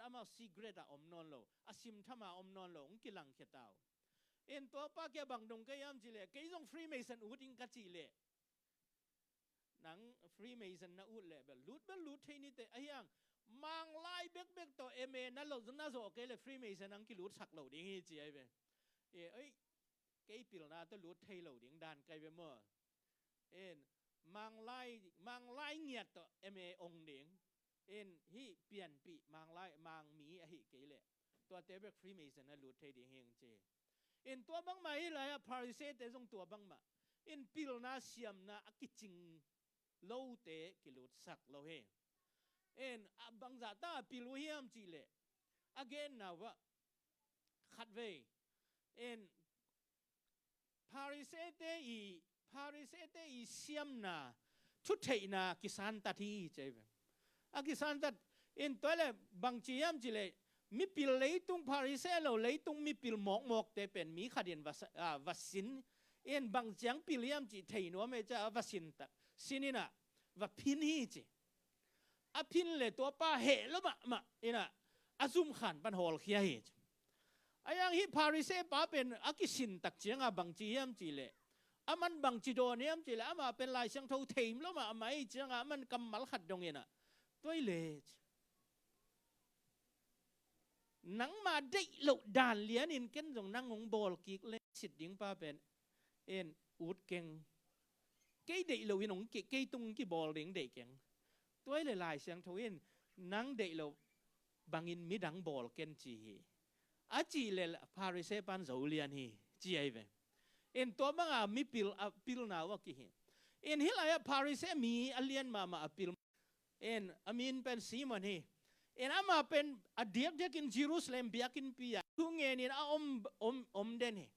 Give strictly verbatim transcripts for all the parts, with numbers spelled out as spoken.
Amau secret ah om nawn lo, a simtham a om nawn lo, hong kilangkhia ta uh. In tua pa kia bang dong ka hiam cih leh, kei zong Freemason ut ing ka cih leh, nang Freemason na ut leh bel lut bel lut thei ni teh, ahi hang Manglai bekbek tawh M A na lo na zawh kei leh Freemason hong kilutsak lo ding hi ci ahi ve. E, oi, kei pilna tawh lut thei lo ding dan kai ve maw? In Manglai, Manglai ngiat tawh M A ong ding. In hih pianpih Manglai, Mangmi ahih kei leh, tuate bek Freemason na lut thei ding hi ing ci. In tua bangmah hih lai-ah Pharisee-te zong tua bangmah. In pilna siamna a kicing lote kilutsak lo hi. In a bangzah ta a pil uh hiam cih leh, a genna uh ah khatvei, in Pharisee-te i, Pharisee-te i siamna, thutheihna kisantat hi ci ahi ve. A kisantat, in tua leh bangci hiam cih leh, mipil leitung, Pharisee lo leitung mipil mawkmawkte pen mi khat in va sa-, a, va sin, in bang ciang pil hiam cih thei nuam ei ciah a va sin tak, sin in ah va phin hi ci. A phin leh tua pa heh lo mahmah in ah a zumkhan pan hawlkhia hi ci. Ahi hang hih Pharisee pa pen a kisin tak ciangah bangci hiam cih leh, aman bangci dawn hiam cih leh, amah pen Lai Siangtho thei lo mahmah ahih ciangah aman kammal khat dong in ah, tua hi leh ci, nangmah deih loh dan lianin ken zong nang hong bawl kik leh sit ding pa pen, in ut keng. Kei deih loin hong ki-, kei tung kibawl ding deih keng. Tua hi leh Lai Siangtho in nang deih loh bangin midang bawl ken ci hi, a cih leh Pharisee pan zo lian hi ci ahi ve. In tua banga mipil a pilna uh a kihi. In hih lai-ah Pharisee mi a lian mahmah a pil, in a min pen Simon hi. In amah pen a diakdiakin Jerusalem biakinnpi ah thungenin a om, om, om den hi.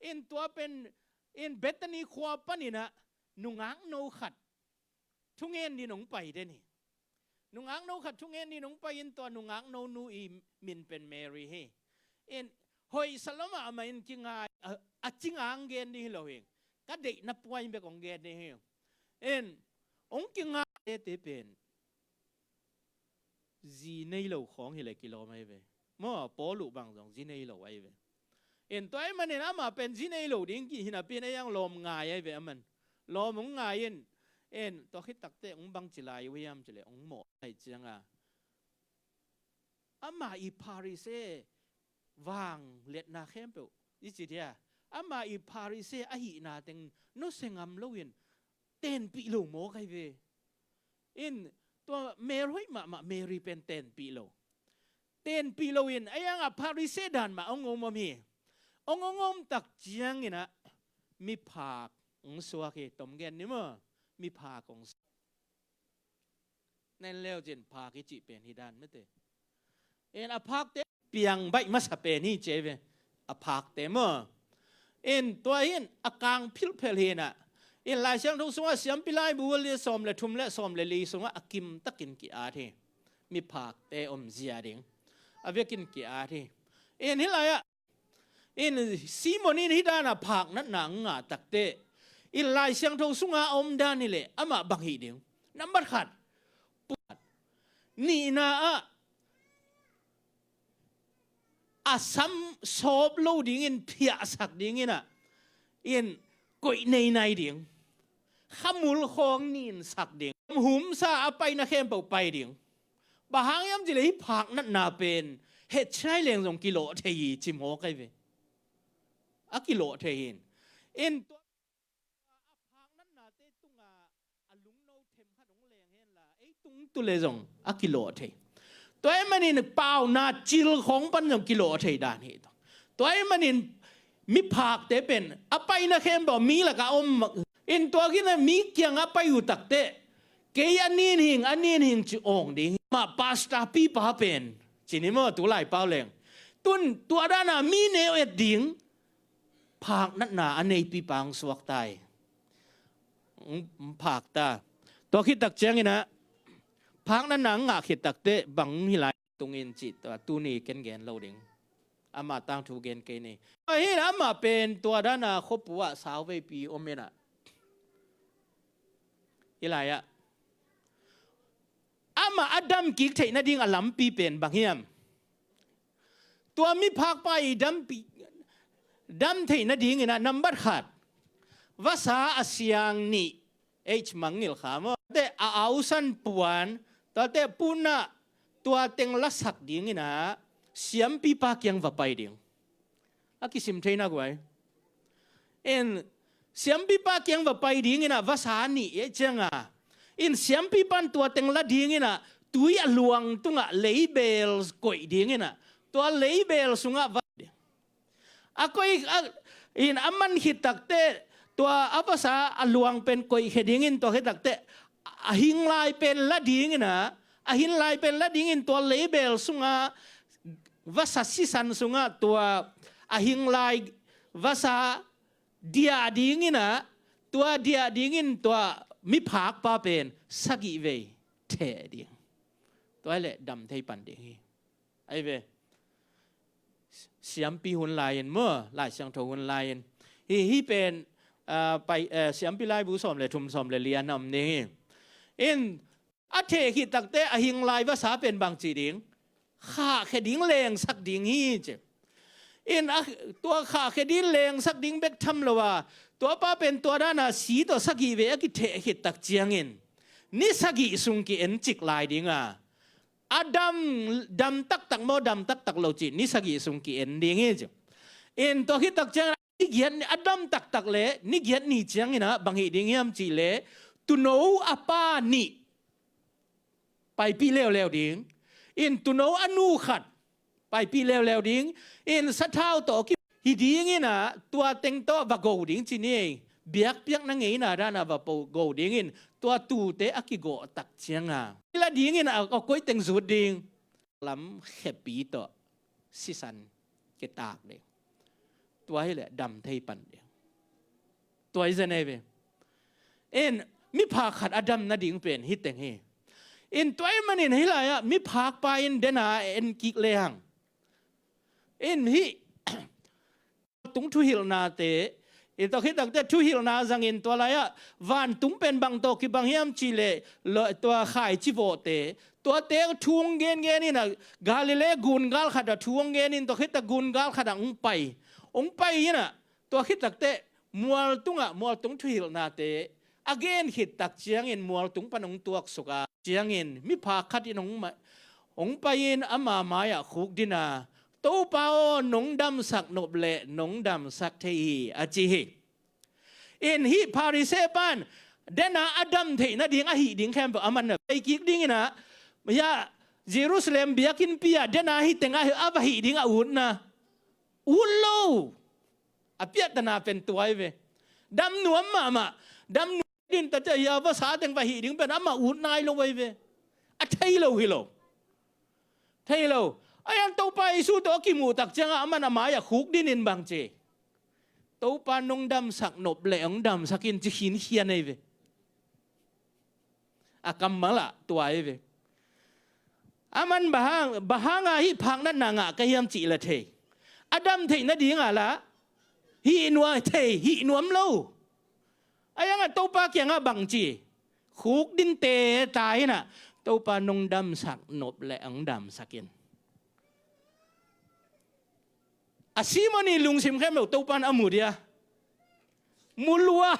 In tua pen, in Bethany khua panin ah nungakno khat thungen dingin hong pai den hi. Nungakno khat thungen dingin hong pai in tua nungakno nu i min pen Mary hi. In hoihsa lo mahmah in kingai, a, a cinga hong gen ding hi lo hi. Ka deihna puai bek hong gen ding hi. In hong kingai tete pen zi nei lo khawng hi leh kilawm ahi ve. Maw, Paul uh bang zong zi nei lo ahi ve. In tua ahih manin amah pen zi nei lo ding kihinapi in a iang lawm ngai ahi ve aman. Lawm hong ngai in, in tua khit takteh hong bangci lai uh hiam cih leh hong mawh ahih ciangah, amah i Pharisee vangliatna khempeuh i ci dia, amah i Pharisee ahihna teng nusia ngam loin tenpih lo mawk ahi ve. In tua Mary hoih mahmah Mary pen tenpih lo. Tenpih loin a iangah Pharisee dan mah hong om om hi. Hong hong om tak ciangin ah miphak hong suak hi. Tom gen ni maw? Miphak hong suak. Nen leu cin phak i cih pen hi dan mete. In a phakte piang baih masa pen hi ci ahi ve. A phakte maw? In tua hi in a kang philphel hi in ah, in Lai Siangtho sungah Siampi Laibu a lian sawm le thum le sawm le li sungah a kimtakin ki-at hi. Miphakte omzia ding a vekin ki-at hi. In hih lai-ah, in Simon in hih dan a phak natna hong ngah takteh, in Lai Siangtho sunga a om dan hi leh amah bang hih ding? Nambat khat, puat. Nihna ah, a sam sawp lo dingin phiahsak dingin ah, in koih neinai ding. Khamul khawng ninsak ding. Humsa a paina khempeuh pai ding. Bang hang hiam cih leh hih phak natna pen hetchiai leng zong kilawh thei hi ci mawk ahi ve. A kilawh thei hi in. In tua a phak natnate tunga a lungno themkhat hong leng henla, ei tung tu leh zong a kilawh thei. Tua ahih manin pauna cil khawng pan zong kilawh thei dan hi. Tua ahih manin miphakte pen a paina khempeuh mi lakah om. In tua khin a mi kiangah a pai uh takteh, kei a nin hing, a nin hing ci awng ding. Mah pastor pipa pen ci ni maw, tu lai pau leng. Tun tua dana mi neu et ding phak natna a neipipa hong suak ta hi. Hong phak ta. Tua khit tak ciangin ah phak natna hong ngah khit takteh bang hi lai tungin cih tua tuni ken gen lo ding. Amah tangthu gen kei ni. Ahi amah pen tua dana khuapu ah sauveipi om in ah, hih lai-ah Amah a dam kik theih nading a lampi pen bang hiam? Tua miphakpa i dampi, dam theih nadingin ah nambat khat, vasa a siang nih, H. Mangngilh Kha maw, te a ausan puan, tuate punah tua teng lasak dingin ah siampipa kiang va pai ding. A kisim thei nak uh ai. In siampipa kiang va pai dingin ah vasa nih e cianga, in siampipan tua teng la dingin ah tui a luang tungah leibel koih dingin ah tua leibel sungah va a koih a, in a man khit takteh tua a vasa a luang pen koihkhia dingin tua khit takteh a hinglai pen la dingin ah, a hinglai pen la dingin tua leibel sungah vasa sisan sungah tua a hinglai vasa diah dingin ah, tua diah dingin tua miphakpa pen sagih vei theh ding. Tua hi leh dam thei pan ding hi. Ai ve. Siampi hun lai-in maw, Lai Siangtho hun lai-in. Hi, hi pen, ah, pai, eh, Siampi Laibu sawm le thum, sawm le li a nam ding hi. In a theh khit takteh a hinglai vasa pen bang ci ding? Khahkhia ding, lengsak ding hi ci. In a, tua khahkhia ding, lengsak ding bek tham lo a, tuapa pen tua dana si tawh sagih vei a kitheh khit tak ciangin ni sagih sung ki-en cik lai ding a, a dam, dam taktak maw, dam taktak lo cih ni sagih sung ki-en ding hi ci. In tua khit tak ciangin ni giat ni, a dam taktak le ni giat ni ciangin ah bang hih ding hiam cih leh tuuno a pa nih paipih leuleu ding. In tuuno a nu khat paipih leuleu ding. In sathau tawh ki hi dingin ah tua teng tawh va go ding ci ni. Biakpiakna ngeina dana va po go dingin tua tuute a kigawh tak cianga la dingin a, a koih teng zut ding. Lam khepi tawh sisan kitak ding. Tua hi leh dam thei pan ding. Tua hi zen ei ve. In miphak khat a dam nading pen hi teng hi. In tua ahih manin hih lai-ah miphakpa in dena en kik lehang in hih tung thuhilhnate, i tawh khit takteh thuhilhna zangin tua lai-ah vantung pen bang tawh kibang hiam cih leh tua khaici vawhte, tuate thu hong gengen in ah Galilee gungal khatah thu hong gen in tua khit tak gungal khatah hong pai, hong pai in ah tua khit takteh mual tungah mualtung thuhilhnate a gen khit tak ciangin mualtung pan hong tuaksuk a ciangin miphak khat in hong ma-, hong pai in ama mai-ah khukdin a, Topa aw, nong damsak nop leh nong damsak thei hi, a ci hi. In hih Pharisee pan dena a dam theih nading a hih ding khempeuh a man a pai kik dingin ah, ya, Jerusalem biakinnpi ah dena hih teng a, a va hih ding a utna, ut lo. A piahtana pen tua hi ve. Dam nuam mahmah, dam nuam din ta cia hi a, vasa teng va hih ding pen amah ut nai lo ahi ve. A thei lo hi lo. Thei lo. Ahi hang Topa Jesu tawh a kimuh tak ciangah aman a mai-ah khukdin in bang ci, Topa nong damsak nop leh hong damsak in ci khinkhian ahi ve. A kammal ah tua ahi ve. Aman bang hang, bang hanga hih phaknatna ngah ka hiam cih la thei. A dam theih nadinga la hih nuam, thei, hih nuam lo. Ahi hangah Topa kiangah bang ci, khukdin teta in ah, Topa nong damsak nop leh hong damsak in. A Simon i lungsim khempeuh Topa in a mu dia? Mu lua.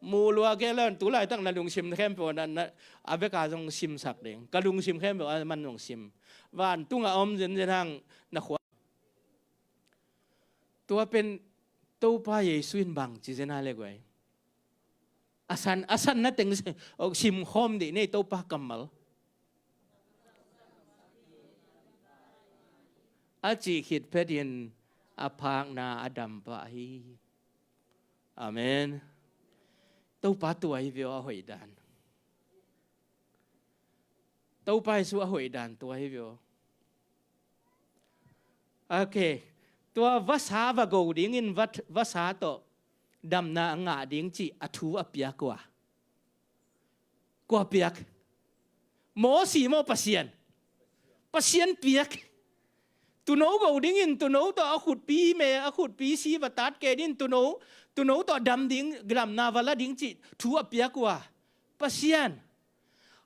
Mu lua kei leh tu laitak na lungsim khempeuh na, na, a veka zong simsak ding. Ka lungsim khempeuh a man zong sim. Vantung a om zenzen hang na khua. Tua pen Topa Jesu in bang ci zen a le guai. A san, a sanna teng sim khawm dih ni ei, Topa kammal. A cih khit phetin a phakna a dam pah hi. Amen. Topa tua hi ve aw a hoih dan. Topa Jesu a hoih dan tua hi ve aw. Ok. Tua vasa va go dingin va, vasa tawh damna a ngah ding cih a thu a piak uh a. Kua piak? Mosi maw, Pasian? Pasian piak. Tuuno go dingin tuuno tawh a khutpi me, a khutpi si va tat kei dingin tuuno, tuuno tawh dam ding, damna va la ding cih thu a piak uh a. Pasian.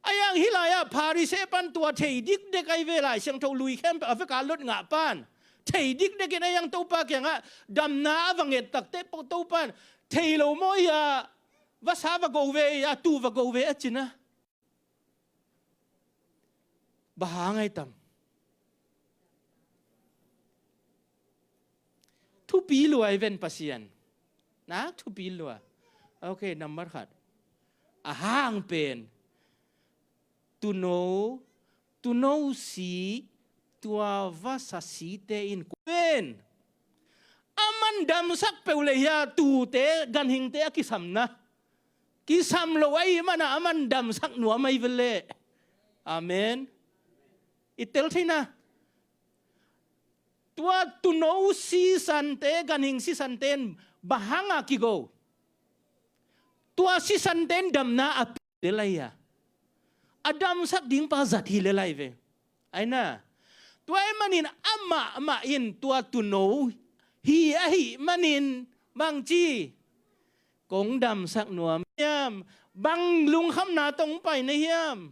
A iang hih lai-ah Pharisee pan tua thei dikdek ahi ve, Lai Siangtho lui khempeuh a veka lot ngah pan thei dikdek in a iang Topa kiangah damna a va nget takte Topa in, "Thei lo maw, ia vasa va go ve, ia tuu va go ve," a cina. Bang hang ai tam? Thupi lua i ven Pasian. Na thupi lua. Ok, nambat khat. A hang pen tuuno, tuuno si, tua vasa site in pen a man damsak peuh le hia, tuute ganhingte a kisamna kisam lo ahi mana a man damsak nuam ahi ve le. Amen. I tel theihna, tua tuuno sisante, ganhing sisante in bang hanga kigo? Tua sisante in damna a pia le hia, a damsak ding pa zat hi le lai ve. Aina, tua ahih manin amah mah in tua tuuno hi ahih manin bang ci, "Kong damsak nuam hiam? Bang lungkhamna tawh pai na hiam?"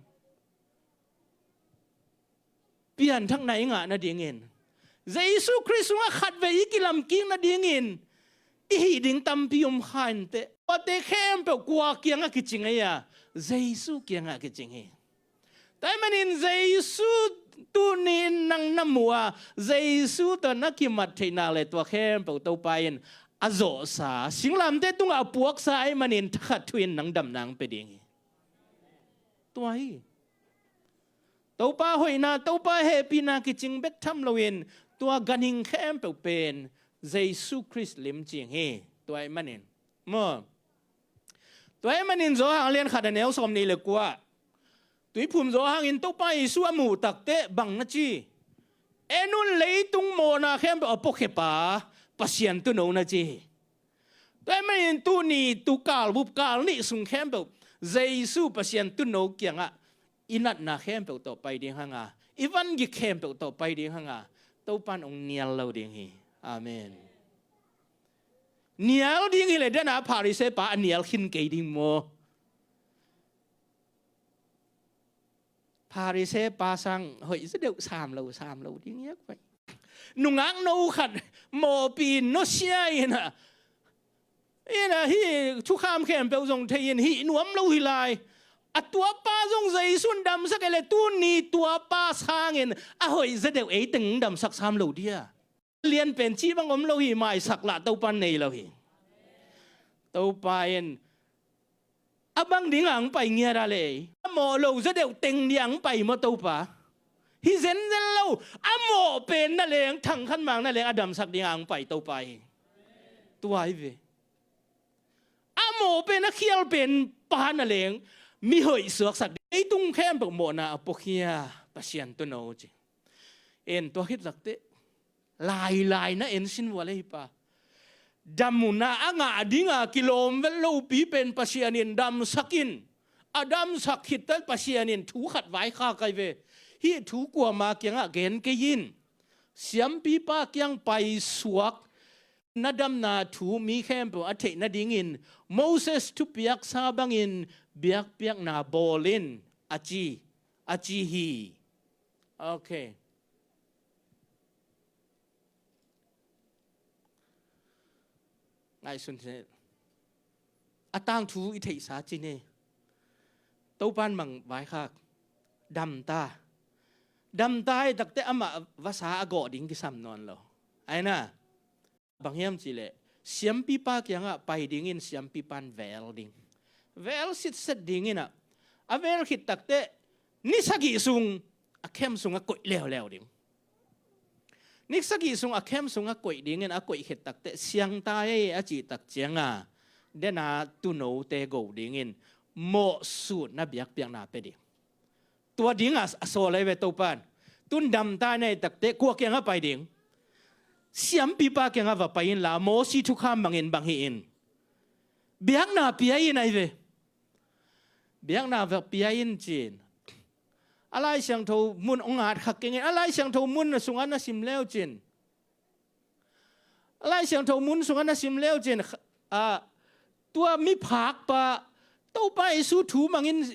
Pianthakna i ngah nadingin, Jesu Khrist sungah khatvei i kilamkik nadingin i hih ding tampi om kha inteh. Tuate khempeuh kua kiangah kicing ei a? Jesu kiangah kicing hi. Tua ahih manin Jesu tuni-in nang na muh a, Jesu tawh na kimat theihna le tua khempeuh Topa in a zawhsa, singlamteh tungah a puaksa ahih manin thakhat thu-in nang damna hong pia ding hi. Tua hi. Topa hoihna, Topa hehpihna kicing bek tham loin tua ganhing khempeuh pen Jesu Khrist lim cing hi. Tua ahih manin maw, tua ahih manin Johan a lian khat a neu sawmnih le kua, Tuiphum Johan in Topa Jesu a muh takteh bang na ci? "En un, leitung mawhna khempeuh a puakhia pa, Pasian tuuno," na ci hi. Tua ahih manin tuni tu kal bup kal nih sung khempeuh Jesu Pasian tuuno kiangah i natna khempeuh tawh pai ding hanga, i vangik khempeuh tawh pai ding hanga, Topa in hong nial lo ding hi. Amen. Nial ding hi le dena Pharisee pa a nial khin kei ding maw? Pharisee pa sang hoih zaw deuh, sam lo, sam lo ding hi a koi. Nungak no khat mawhpi nusia in a, in a hih thukham khempeuh zong thei in hih nuam lo hi lai. A tuapa zong Jesu in damsak e le tuni tuapa sangin a hoih zaw deuh ei teng damsak sam lo dia. Lian pen cih bang om lo hi, maisak lah Topa in nei lo hi. Topa in a bang ding ang pai ngiat a lei, a mawh lo zaw deuh teng ding ang pai maw Topa? Hi zenzen lo, a mawh pen na leng, thangkhat mang na leng a damsak ding ang pai Topa hi. Tua hi ve. A mawh pen, a khial pen pa na leng mi hoih suaksak ding. Leitung khempeuh mawhna a puakhia Pasian tuuno ci. En tua khit zakteh lailai na en sin vua le hi pa. Damna a ngah dinga kilawm vet lopi pen Pasian in damsak in, a damsak khit teh Pasian in thu khat vaikhak ahi ve. Hih thu kuama kiangah gen kei in. Siampipa kiang paisuak, na damna thu mi khempeuh a theih nadingin Moses thupiaksa bangin biakpiakna bawl in, a ci, a ci hi. Ok. Ngaihsun se. A tangthu i theihsa ci ni. Topa in mang vaikhak. Damta. Damta i takteh amah vasa a gawh ding kisam nawn lo. Aina. Bang hiam cihleh, siampipa kiangah pai dingin siampipa in vel ding. Vel sitset dingin ah, a vel khit takteh ni sagih sung a khem sungah koih leuleu ding. Ni sagih sung a khem sungah koih dingin a koih khit takteh siangta ei a cih tak cianga dena tuunote go dingin mawhsutna biakpiakna pia ding. Tua dinga a sawl ahi ve Topa in. Tun damta na hih takteh kua kiangah pai ding? Siampipa kiangah va pai inla, Mosi thukham bangin bang hi in. Biakna pia in ahi ve. Biakna va pia in ci-in. A Lai Siangtho mun hong at kha keng in. A Lai Siangtho mun na sungah na sim leu cin. A Lai Siangtho mun sungah na sim leu cin, a, tua miphakpa, Topa Jesu thu mangin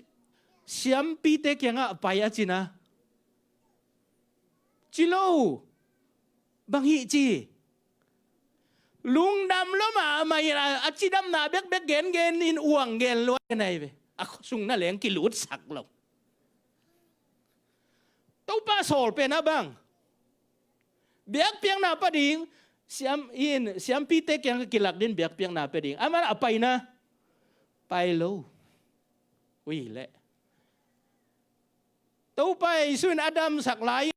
siampite kiangah pai a cina. Ci lo. Bang hih ci. Lungdam lo mahmah in a, a cidamna bekbek gengen in uang gen lua nai ve. A khuasung na leng kilutsak lo. Topa sawl pen a bang. Biakpiakna pa ding, siam, in, siampite kiang kilak din biakpiakna pa ding. Amah a paina, pai lo. Ui leh. Topa Jesu in a damsak lai.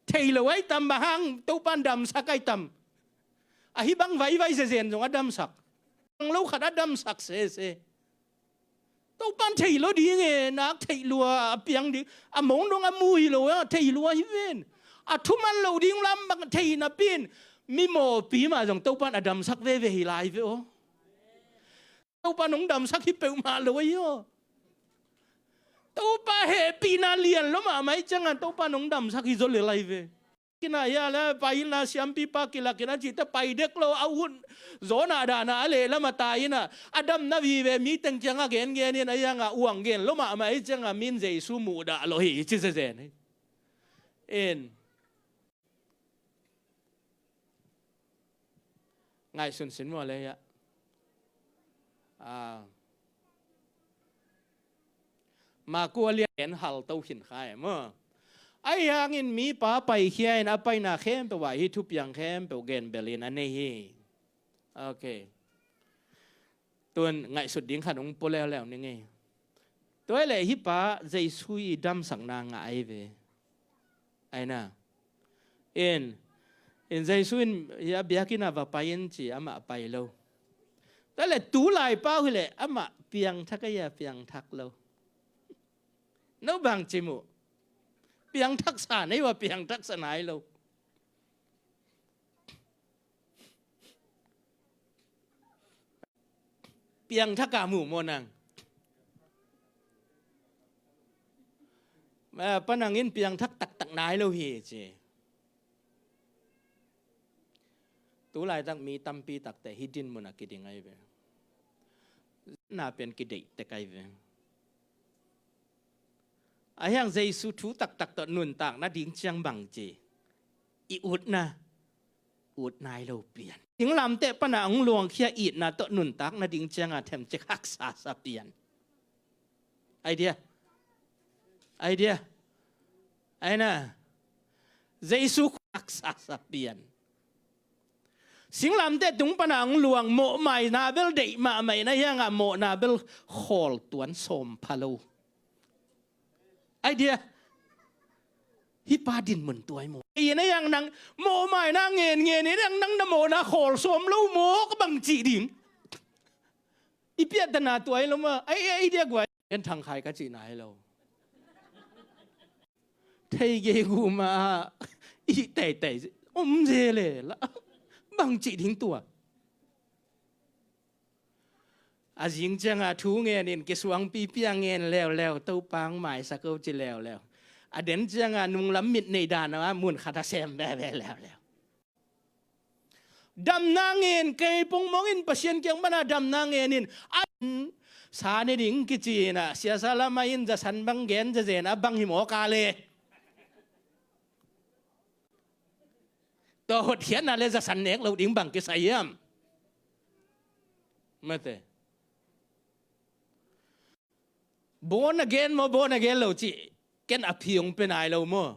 Thei lo ai tam, bang hang Topa in damsak ai tam. Ahi bang vaivai zezen zong a damsak. Bang lo khat a damsak sese. Topa in thei lo ding e, nak thei lua a piang ding. A mong dong a mu hi lo a, thei lua hi ven. A thuman lo ding lam bang thei napi in. Mi mawpi mah zong Topa in a damsak veve hi lai ve aw. Topa in hong damsak hi peuhmah lo ahi aw. Topa hehpihna lian lo mahmah ih ciangin Topa in hong damsak hi zaw lel ahi ve. Kina ia le pai inla siampipa kilakin a cihte pai dek lo a hun zawnah dahna a lehlam a tai inah a damna vive mi teng kiangah gengen in a iangah uang gen lo mahmah ih ciangah min Jesu muhdah lo hi ci zezen hi. In ngaihsun sin maw le ia. Maku a lian en hal to khin kha e maw. Ahi hangin mipa paikhia in a paina khempeuh ah hih thupiang khempeuh genbel in a nei hi. Ok. Tun ngaihsut ding khat hong pua leuleu ning ei. Tua hi leh hih pa Jesu i damsakna ngah ahi ve. Aina. In, in Jesu in hih a biakinn ah va pai in ci amah pai lo. Tua hi leh tu lai pau hi leh amah piangthak ahi a piangthak lo. No bang ci muh. Piangthaksa nei ua piangthaksa nai lo. Piangthak a mu maw nang. Eh, pa nang in piangthak taktak nai lo hi ci. Tu laitak mi tampi takte hih din mun a kiding ahi ve. Na pen kideih tek ahi ve. Ahi hang Jesu thu taktak tawh nuntak nading ciang bang ci. I utna ut nai lo pian. Singlamteh pana hong luangkhia itna tawh nuntak nading cianga themcik haksa sa pian. Idea. Idea. Aina. Jesu haksa sa pian. Singlamteh tung pana hong luang mawhmaina bel deih mahmah in a hiangah mawhna bel khawl tuan sawm pha lo. Idea. Hih pa din mun tuai maw. Ei na yang nang mawhmaina ngen ngen in yang nang na mawhna khawl sawm lo maw ka bang cih ding. I piahtana tuai lo ma. Ai, ai, idea guai. Ken thangkhai ka cihna hi lo. Thei gei gu ma i teitei om ze le la. Bang cih ding tua. A zing cianga thu ngen in kisuangpipi a ngen leuleu Topa hong maisak o ci leuleu. A den cianga nunglam mit nei dan a mun khat a sem veve leuleu. Damna ngen kei pongmong in Pasian kiang pana damna ngen in a sa ne ding kici inah siasa lama in zasan bang gen zazen a bang hi mawk a le. Tua hotkhiatna le zasan nek lo ding bang kisai hiam? Mate. Born again maw, born again lo cih ken a phi hong pe nai lo maw?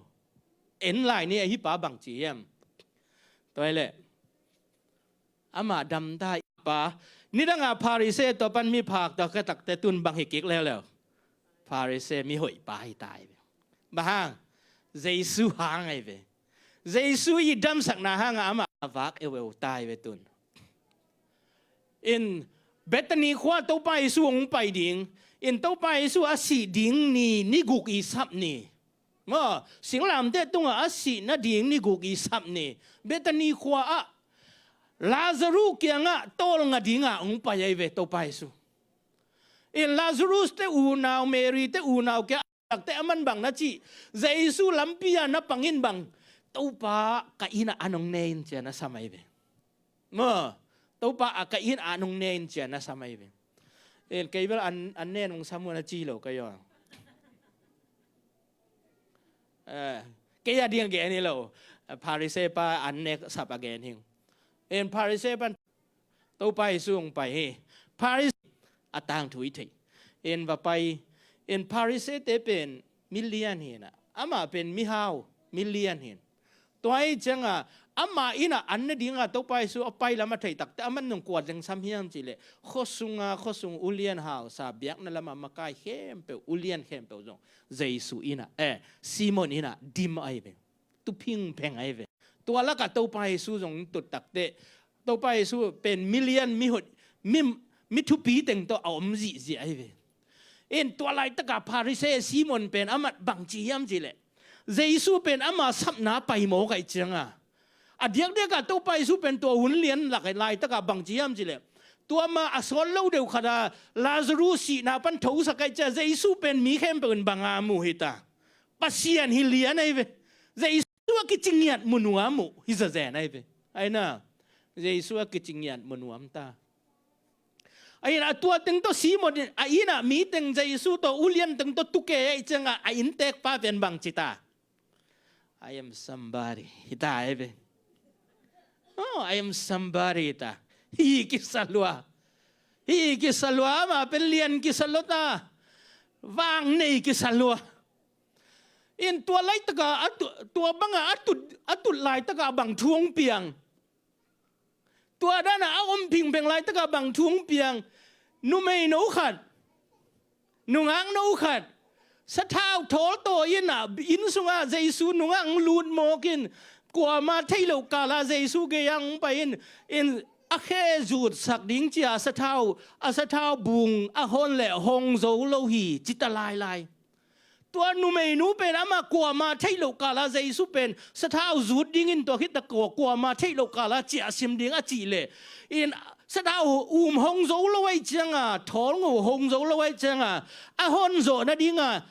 En lai ni ahi pa bang ci hiam? Tua hi leh amah damta i pa. Nidanga Pharisee tua pan miphak tua ka takte tun bang hi kik leuleu. Pharisee mi hoih pa hi ta hi ve. Bang hang? Jesu hang ahi ve. Jesu i damsakna hanga amah a vak eueu ta hi ve tun. In Bethany khua Topa Jesu hong pai ding in Topa Jesu a sih ding ni, ni guk i sap ni. Maw, singlamteh tungah a sih nading ni guk i sap ni. Bethany khua ah Lazarus kiangah tawlnga dinga hong pai ahi ve Topa Jesu. In Lazarus te unau, Mary te unau kia takte a man bang na cih Jesu lampi a na pangin bang Topa ka inn ah a nong ne in cia na sam ahi ve. Maw, Topa a ka inn ah a nong ne in cia na sam ahi ve. In kei bel an, an nen hong sam uh na ci lo ka yaw. Eh, kei a ding a gen hi lo. Pharisee pa an nek sap a gen hi. In Pharisee pan Topa Jesu hong pai hi. Pharisee a tangthu i thei. In va pai. In Pharisee te pen milian hi na. Amah pen mihau milian hi. Tua hi cianga amah inn ah an na dinga Topa Jesu a pai lam a theih takte aman zong kua lengsam hiam cihleh, khuasunga khuasung ulian hausa biakna lama makai khempeuh, ulian khempeuh zong Jesu inn ah, eh, Simon inn ah dim ahi ve. Tuphingpheng ahi ve. Tua lakah Topa Jesu zong tut takte Topa Jesu pen milian mihut, mi, mi thupi teng tawh a om zihziah ahi ve. In tua laitaka Pharisee Simon pen amat bangci hiam cihleh, Jesu pen ama sapna pai mawk ahi cianga, a diakdiaka Topa Jesu pen tua hun lian lak laitaka bangci hiam cihleh, tua ma a sawt lo deuh khata Lazarus sihna pan thosak ahi cia Jesu pen mi khempeuh in banga mu hita? Pasian hi lian ahi ve. Jesu a kicingiat munuam uh hi zazen ahi ve. Aina, Jesu a kicingiat munuam ta. Aina, a tua teng tawh Simon in a inn ah mi teng Jesu tawh ulian teng tawh tuke ahi cianga a inntekpa pen bangci ta? I am somebody hita ahi ve. Oh, I am somebody hita. Hi kisa lua. Hi kisa lua, ama pen lian kisa lua ta. Vang nei kisa lua. In tua laitaka a tu, tua banga a tut, a tut laitaka bang thu hong piang? Tua dana a om phingpheng laitaka bang thu hong piang? Numei no khat, nungak no khat, sathau thawl taw in ah, inn sungah Jesu nungak hong lut mawk in, kuama theih loh kala Jesu gei ah hong pai in, in a khe zutsak ding cia a sathau, a sathau bung a hon le hong zo lo hi, cita lailai. Tua numeinu pen ama kuama theih loh kala Jesu pen sathau zut dingin tua khit tak kua, kuama theih loh kala ciahsim ding a cih leh, in sathau um hong zo lo ahi cianga, thawlngo hong zo lo ahi cianga, a hon zawh nadinga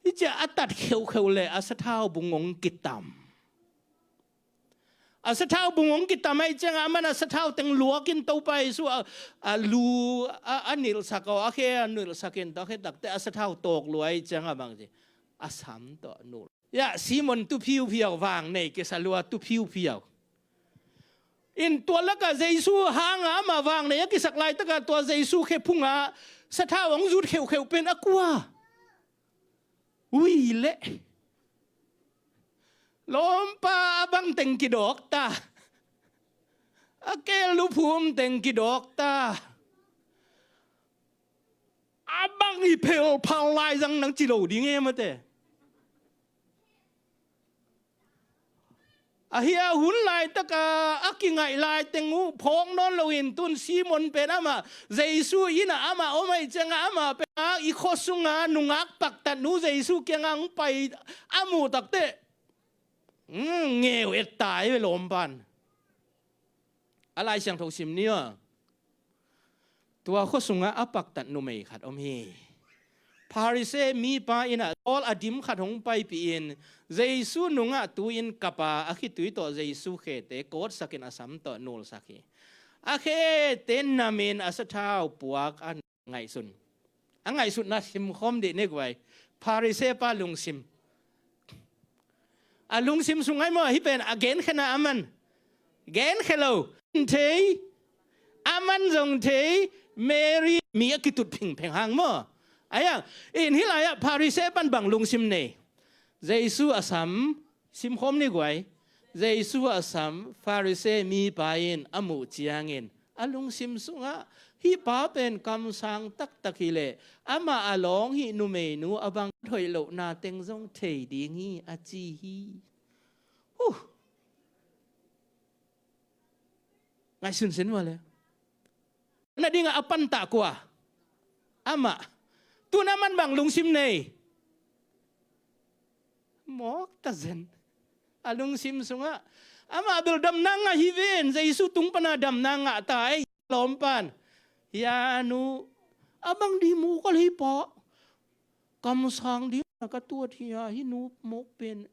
hi cia a tat kheukheuh leh a sathau bung hong kitam. A sathau bung hong kitam ahi cianga, aman a sathau teng luakin Topa Jesu a, a lu a, a nilhsak aw, a khe a nilhsakin, tua khe takte a sathau tawk lua ahi cianga bang ci, a sam tawh nul. Ya, Simon tu phiuphiau, vang nei kisa lua tu phiuphiau. In tua laka Jesu hanga ama vang nei a kisak laitaka tua Jesu khe phunga sathau hong zut kheukheuh pen a kua? Ui leh. Lawmpa, a bang teng kidawk ta. A keel luphum teng kidawk ta. A bang hi phelphal lai zang nang ci lo ding e mate. Ahi a hun laitaka a kingaih lai teng uh phawk nawn loin tun Simon pen amah Jesu inn ah amah om ahi cianga amah pen a i khua sunga nungak paktatnu Jesu kianga hong pai a muh takte, mm, ngeu et ta ahi ve lawmpan. A Lai Siangtho sim ni aw. Tua khua sungah a paktat numei khat om hi. Pharisee mipa inn ah tawl a dim khat hong paipih in Jesu nungah tu-in kapa a khitui tawh Jesu khete kawtsakin a sam tawh nulsak hi. A khete namin a sathau puak a ngaihsun. A ngaihsutna simkhawm dih ni guai. Pharisee pa lungsim. A lungsim sung ai maw, hih pen a genkhena aman. Genkhe lo. Thei. Aman zong thei. Mary mi a kitut phingpheng hang maw. Ayang, in hih lai-ah Pharisee pan bang lungsim nei? Jesu a sam, simkhawm ni guai. Jesu a sam Pharisee mipa in a muh ciangin a lungsim sungah hih pa pen kamsang taktak hileh amah a lawng hih numeinu a bang hoih lohna teng zong thei ding hi a ci hi. Huh. Ngaihsun sen mawle. Na dingah a pantah kua? Amah. Tun aman bang lungsim nei? Mawk ta zen. A lungsim sungah amah bel damna ngah hi ven, Jesu tung pana damna ngah ta ei lawmpan. Hia nu, a bang di mukal hi pa. Kamsang di na ka tuat hia hi nu mawk pen.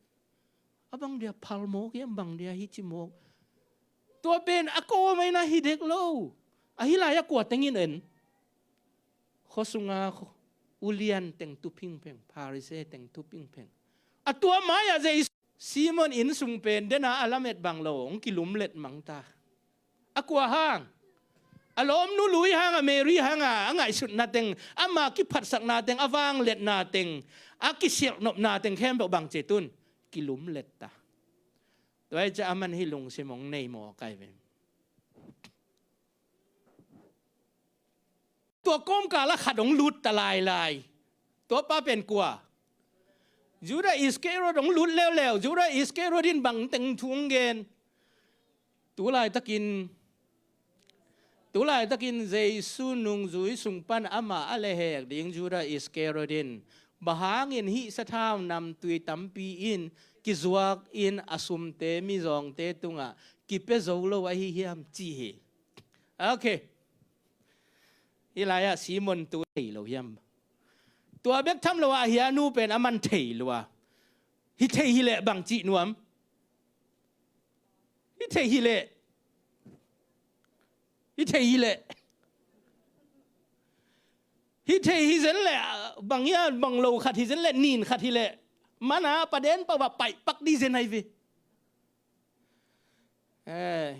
A bang dia phal mawk hiam, bang dia hi ci mawk. Tua pen a kawm aina hi dek lo. Ahi lai a kua tengin en? Khua sunga ulian teng tuphingpheng, Pharisee teng tuphingpheng. A tua mai-ah Jesu, Simon inn sung pen dena a lamet bang lo hong kilumlet mang ta. A kua hang? A lawmnu lui hang, a Mary hang a, a ngaihsutna teng, ama kiphatsakna teng, a vangliatna teng, a kisialhnopna teng khempeuh bang ci tun? Kilumlet ta. Tua hi ciah aman hih lungsim hong nei maw kai ve. Tua kawmkal ah khat hong lut ta lailai. Tua pa pen kua? Judah Iscariot hong lut leuleu. Judah Iscariot in bang teng thu hong gen? Tulaitakin, tulaitakin Jesu nungzui sung pan amah a lehhek ding Judah Iscariot in, bang hangin hih sathau namtui tampi in kizuak in a sumte mizawngte tungah kipia zo lo ahi hiam ci hi. Ok. Hih lai-ah Simon tu thei lo hiam? Tua bek tham lo ah, hih a nu pen aman thei lua. Hih thei hileh bang cih nuam? Hih thei hileh, hih thei hileh, hih thei hi zen leh, bang hia, bang lo khat hi zen leh, nin khat hileh, mana paden pau ah paihpak di zen ahi ve. Eh,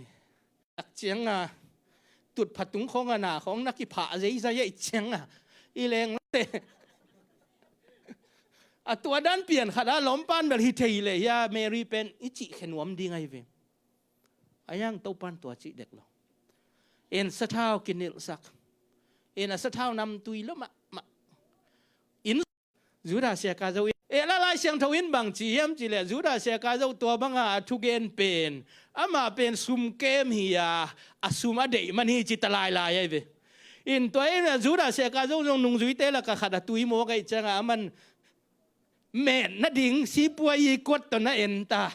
tak ciang a, tutpha tung khawng a na khawng na kiphah zeizai a i ciang a, i leng le. A tua dan pian khat a lawmpan bel hih thei leh hia Mary pen i cih khe nuam ding ahi ve. A yang Topan tua cih dek lo. In sathau kinilhsak. In a sathau namtui lo mahmah. In Judah Iskariot in, eh, la Lai Siangtho in bang ci hiam cih leh, Judah Iskariot tua banga a thugen pen, amah pen sumkem hi a, a sum a deih man hi ci ta lailai ahi ve. In tua in a Judah Iskariot zong nungzuite lakah khat a tui mawk ahih ciangah aman met nading sipuai i kuat tawh na en ta.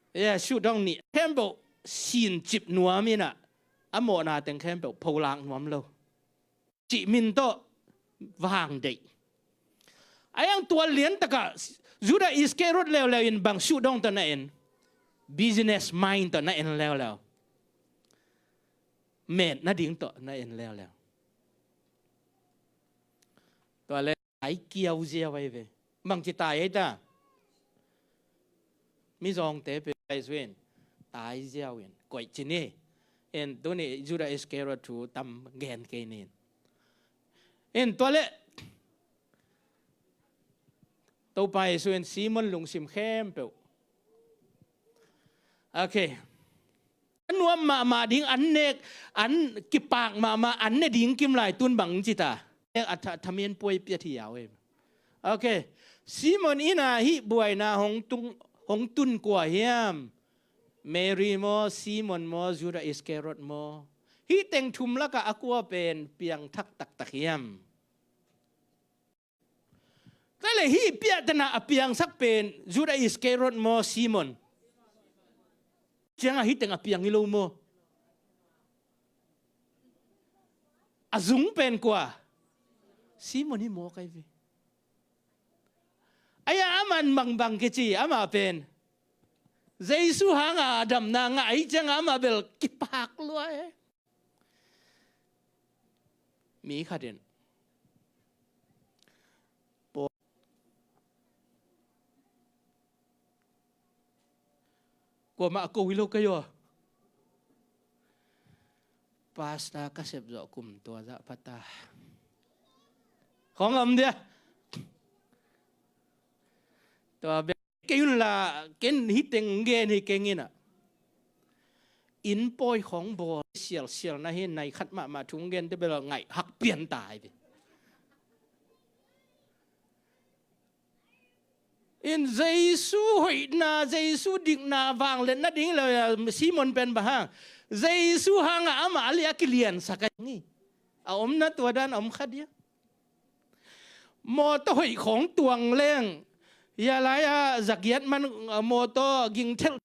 Ya, sut dong nih khempeuh sincip nuam in a, a mawhna teng khempeuh pholak nuam lo. Cih min tawh vang deih. A yang tua lian takah Judah Iskariot leuleu in bang sut dong tawh na en? Business mind tawh na en leuleu. Met nading tawh na en leuleu. Tua le ai kiau ziau ahi ve. Bangci tai ahi ta? Mizawngte pe ai zuin tai ziau in koih ci ni. In tuni Judah Iskariot thu tam gen kei nin. In tua le Topa Jesu in Simon lungsim khempeuh. Ok. An nuam mahmah ding, an nek, an kipak mahmah, an ne ding kim lai tun bang ci ta. Nek a tha, thamin puai piat hi au em. Ok. Simon in a hih buaina hong tung, hong tun kua hiam? Mary maw, Simon maw, Judah Iskariot maw? Hih teng thum lakah a kua pen piangthak taktak hiam? Tua le hih piahtana a piangsak pen Judah Iskariot maw, Simon? Ciangah hih teng a piang hi lo maw? A zung pen kua? Simon hi maw kai ve. Ai-a aman bangbang kici amah pen Jesu hanga a damna ngah ahih ciangah amah bel kipak lua e. Mi khat in, kuamah a ko hi lo kei aw. Pastor ka sep zawh kum tua zah pata. Khawng om dia. Tua bek kei un la, ken hi teng gen hi keng in a. Inn pawi khawng bawl sialsial na hi, nai khat mahmah thu gen te bel ngaih hak pian ta hi. In Jesu hoihna, Jesu dikna vangliatna ding le Simon pen bang hang? Jesu hangah amah a liah a kiliansak a hi. A omna tua dan a om kha dia. Mawtaw hoih khawng tuang leng, hia lai-a zagiat man, mawtaw gingthelh.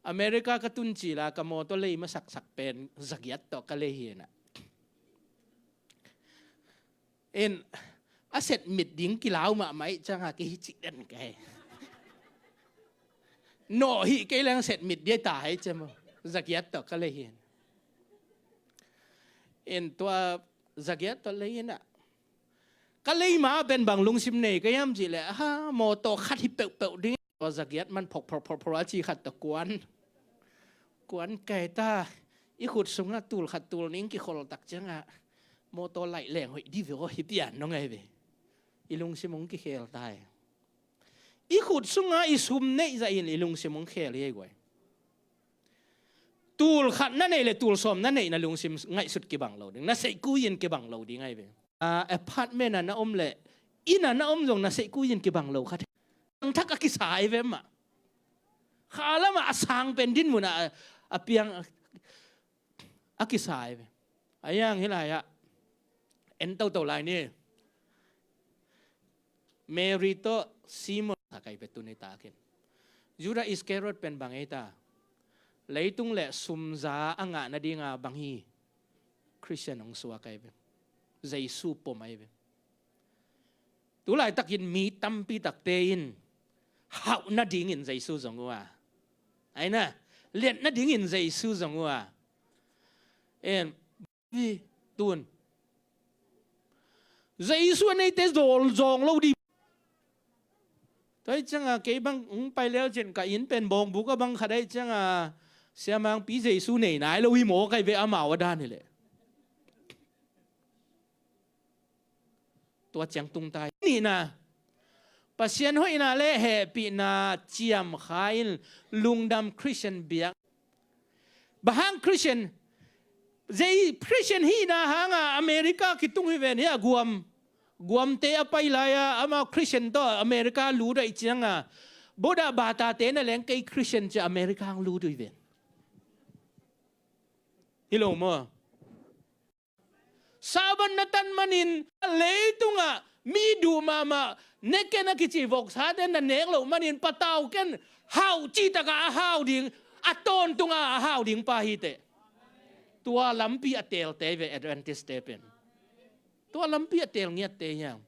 America ka tun cila ka mawtaw lei masaksak pen zagiat tawh ka lei hi na. In a set mit ding kilau mahmah ih cianga kei hi cih den kei. Nawh hih kei leng set mit dia ta hi ciam aw. Zagiat tawh ka lei hi. In tua Zagiat tawh lei inah, ka lei ma pen bang lungsim nei ka hiam cih leh, aha, mawtaw khat hi peuhpeuh ding. Tua zagiat man phorh phorh phorh phorh a ci khat tawh kuan, kuan kai ta. I khut sungah tul khat tul nih kikhol tak ciangah mawtaw laih leng hoih di ve aw, hi pian nong ai ve. I lungsim hong kikhel ta hi. I khut sungah i sum neih zahin i lungsim hong khel hi ei guai. Tul khat na neih le tul sawm na neih na lungsim ngaihsut kibang lo ding, na seihkui in kibang lo ding ai ve. Ah, apartment ah na om le inn ah na om zong na seihkui in kibang lo khat. Ang thak a kisa ai ve mah. Kha lamah a sang pen din munah a, a piang a, a kisa ai ve. A yang hi lai ah en toto lai ni. Mary tawh Simon a kai ve tuni takin. Judah Iscariot pen bang ei ta? Leitung le sumza a ngah nadinga bang hi? Christian hong suak ai ve. Jesu pom ai ve. Tulaitakin mi tampi takte in hauh nadingin Jesu zong uh a, aina, liat nadingin Jesu zong uh a. En, vi, tun. Jesu a neite zawl zawng lo di. Tua hi cianga kei bang hong pai leu cin ka inn pen bawngbuk a bang khat ahi cianga siamangpi Jesu nei nai lo hi maw kai ve amau a dan hi leh. Tua ciang tung ta hi. Nihna, Pasian hoihna le hehpihna ciamkha in lungdam Christian biak. Bang hang Christian, zei Christian hihna hanga America kitung hi ven hi a guam. Guamte a pai lai-a amau Christian tawh America lut ahi cianga. Bodah batate na leng kei Christian cia America hang lut uh hi ven. Hi lo maw? Saban na tan manin leitungah mi duh mahmah neken a kici voksate na nek loh manin patau ken hauh citaka a hau ding, a tawntunga a hau ding pa hi teh. Tua lampi a teelte ve Adventist te pen. Tua lampi a teel ngiatte hiang.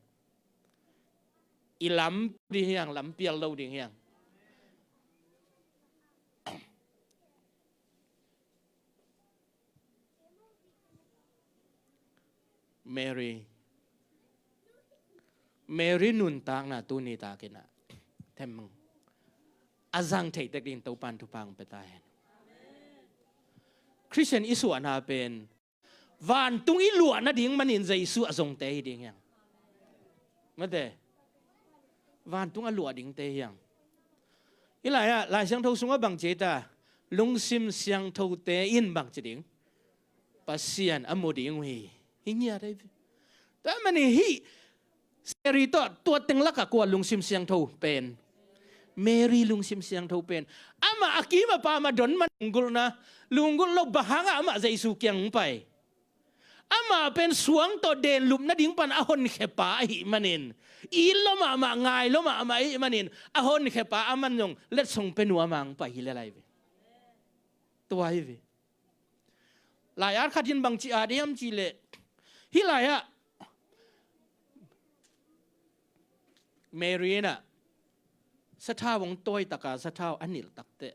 I lam ding hiang, lam pial lo ding hiang. Mary, Mary nuntakna tuni takinah themmang a zang theitek ding Topan thupha hong pia ta hen. Christian i suahna pen vantung i luah nading manin Jesu a zongte hi ding hiang. Mate, vantung a luah dingte hiang. I lai-ah Lai Siangtho sungah bang ci ta? Lungsim siangthote in bang ci ding? Pasian a mu ding uh hi. Hi ngiat ahi. Tua mani hih Mary tawh tua teng lakah kua lungsim siangtho pen? Mary lungsim siangtho pen. Amah a kim a pam a don man lunggulhna, lunggulh lo bang hangah amah Jesu kiang hong pai? Amah pen suang tawh denlup nading pan a honkhepa ahih manin, it lo mahmah, ngai lo mahmah ahih manin, a honkhepa a man zong letsong pe nuam a hong pai hi le lai ve. Tua hi ve. Lai-at khat in bangci at hiam cih leh, hih lai-ah Mary in ah sathau hong tawi taka sathau a nilh takteh,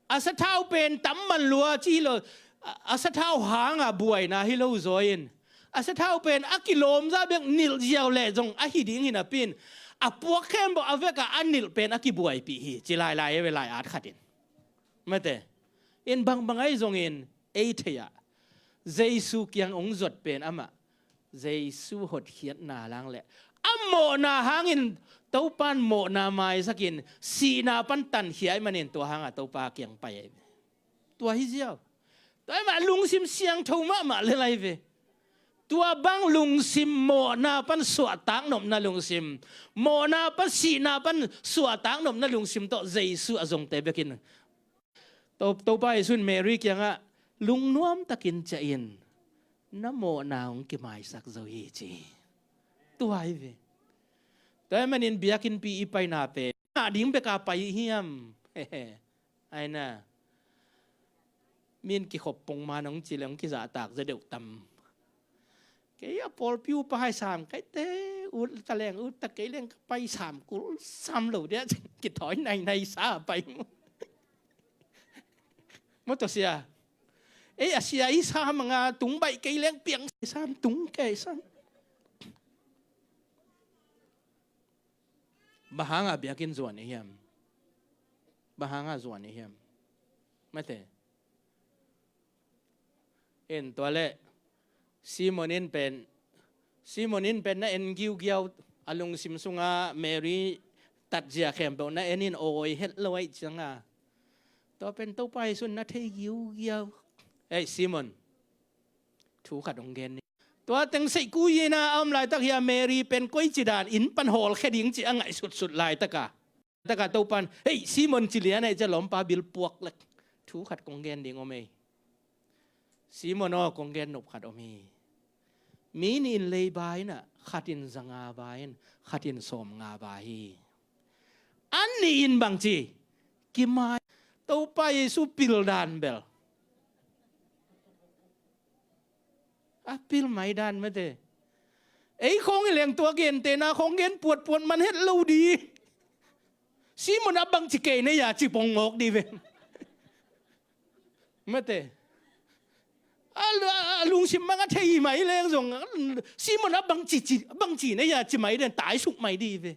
a sathau pen tam man lua ci hi lo, a, a sathau hanga buaina hi lo zaw in, a sathau pen a kilawmza bek nilh ziau leh zong ahi ding hi napi in, a puak khempeuh a vekah a nilh pen a kibuaipih hi ci lailai e ve lai-at khat in. Mate, in bangbang ahi zongin ei thei-ah Jesu kiang hong zuat pen amah Jesu hotkhiatna lang le a mawhna hangin Topan mawhna maisakin sihna pan tankhia ahih manin tua hanga Topa kiang pai ahi ve. Tua hi ziau. Tua ahih mah lungsim siangtho mahmah le lai ve. Tua bang lungsim, mawhna pan suahtak nopna lungsim, mawhna pan sihna pan suahtak nopna lungsim tawh Jesu a zongte bekin To, Topa Jesu in Mary kiangah lungnuam takin ciah in, na mawhna hong kimaisak zo hi ci. Tua hi ve. Tua ahih manin biakinnpi i paina pen ngah ding beka pai hiam? Aina, min kikhop pongman hong ci le hong kizahtak za deuh tam. Kei a pawlpi upa hai sam kaite, ut taleng ut ta kei leng ka pai sam kul sam lo dia, kithawi nainai sa pai mu. Maw tua sia. Ei, a sia i sam a nga tung baih kei leng piang sam tung kei sam. Bang hanga biakinn zuan i hiam? Bang hanga zuan i hiam? Mate. En tua leh Simon in pen, Simon in pen na en giugiau, a lungsim sunga Mary tatzia khempeuh na en in awi het lo aih cianga. Tua pen Topa Jesu in na thei giugiau. Ei Simon, thu khat hong gen ni. Tua teng seih kui ina a om laitak hia Mary pen koici dan inn pan hawlkhia ding ci a ngaihsutsut laitaka, taka Topan, hei Simon ci lian aih cia lawmpa bil puak lek. Thu khat kong gen ding om ei. Simon aw, kong gen nop khat om hi. Mi nih in leiba inah khat in zanga ba in, khat in sawmnga ba hi. An nih in bangci kimai, Topa Jesu pil dan bel a pil mai dan mate. Ei khawng i leng tua gentena khawng gen puatpuat man het lo di. Simon a bangci kei na ya ci pong ngawk di ve. Mate. A lu-, a lungsim mang a thei mai leng zong Simon a bangci, ci, bangci na ya ci mai den tai suk mai di ve.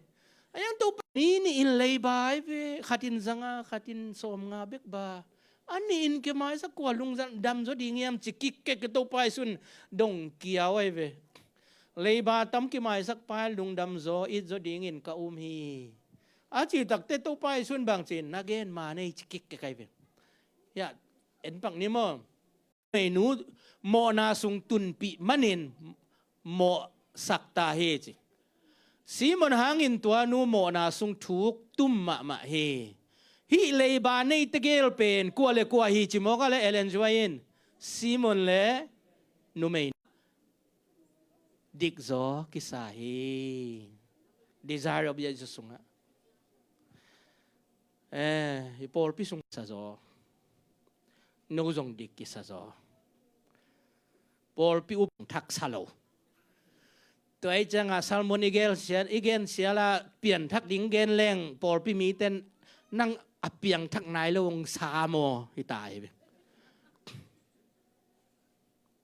A yang Topa mi nih in leiba i ve, khat in zanga, khat in sawmnga bek ba. A nih in kimaisak kua lungdam zaw ding hiam ci kikkek Topa Jesu in dong kiau ai ve. Leiba tam kimaisak pai lungdam zaw it zaw dingin ka um hi. A ci takte Topa Jesu in bangci in na gen ma nei ci kikkek ai ve. Ya, en pak ni maw. Meinu mawhna sung tunpih manin mawhsak ta hi ci. Simon hangin tua nu mawhna sung thuk tum mahmah hi. Hih leiba nei tegel pen kua le kua hi ci mawk a le Ellen G. White in Simon le numei dikzaw kisa hi. Desire of Jesus sungah. Eh, i pawlpi sung sa zaw. No zong dik kisa zaw. Pawlpi up thak sa lo. Tua i ciangah sermon i gen sial, i gen siala pianthak ding gen leng pawlpi miten nang a piangthak nai lo hong sa maw hi ta hi.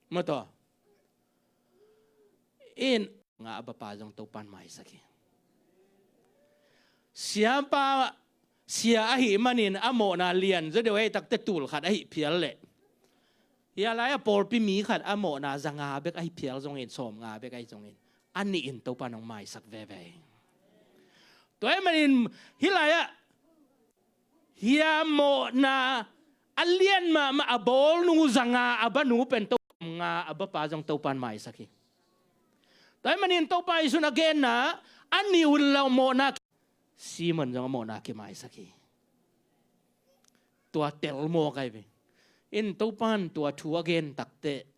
Maw tua. In nga a bapa zong Topan maisak hi. Siapa sia ahi manin a mawhna lian zaw deuh ahi takte tul khat ahi phial leh. Hia lai a pawlpi mi khat a mawhna zanga bek ahi phial zongin, sawmnga bek ahi zongin. A nih in Topan hong maisak veve hi. Tua ahi manin hih lai ah hia mawhna a lian mahmah a bawlnu zanga a banu pen Topa nga a bapa zong Topan maisak hi. Tua ahi manin Topa Jesu in a genna a nih un lo mawhna Simon zong a mawhna kimaisak hi. Tua tel mawk ai ve. In Topan tua thu a gen takte